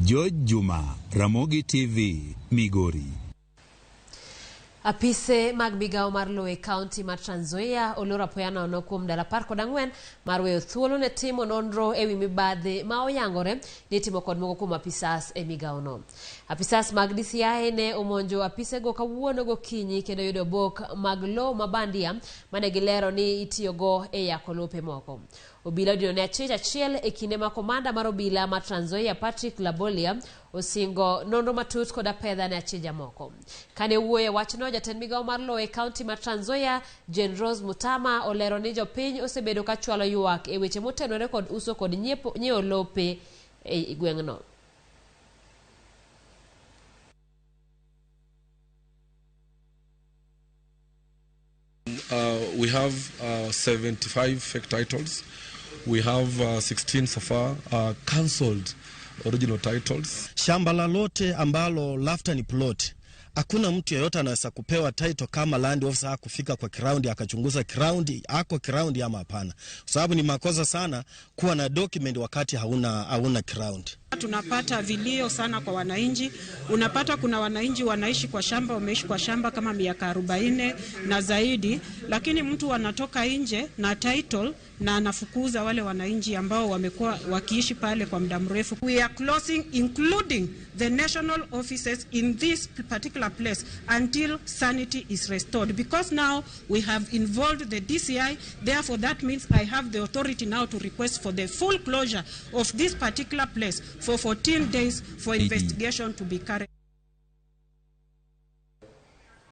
George Juma, Ramogi TV, Migori. Apise mag migawo mar lowo e kaunti mar Trans Nzoia olor apoya nono kuom ndalo 14 mar weyo thuolo ne timo nonro ewi mibadhi ma oyangore ni itimo kod moko kuom apisas e migawono. Apisas mag DCI ne omonjo apisego kawuono gokinyi kendo yudo obok mag lowo ma bandia mane gilero ni itiyogo e yako lope moko. Obila odino ne achich achiel e kinde ma komanda mar obila ma Trans Nzoia Patrick Labolia osingo nonro matut kod apedha ne achija moko. Kane owuoyo e wachno, jatend migawo mar lowo e kaunti ma Trans Nzoia, Jane Rose Mutama, olero ni jopiny osebedo ka chwalo ywak e weche motenore kod uso kod nyiewo lope e gweng'no. We have 75 fake titles. We have 16 so far cancelled original titles. Shamba lolote ambalo lafta ni plot, hakuna mtu yeyote anaweza kupewa title kama land officer hakufika kwa ground akachunguza ground ako ground ama hapana, kwa sababu ni makosa sana kuwa na document wakati hauna ground. Tunapata vilio sana kwa wananchi. Unapata kuna wananchi wanaishi kwa shamba, wameishi kwa shamba kama miaka 40 na zaidi, lakini mtu anatoka nje na title na anafukuza wale wananchi ambao wamekuwa wakiishi pale kwa muda mrefu. We are closing including the national offices in this particular place until sanity is restored, because now we have involved the DCI. Therefore that means I have the authority now to request for the full closure of this particular place for 14 days for investigation to be carried.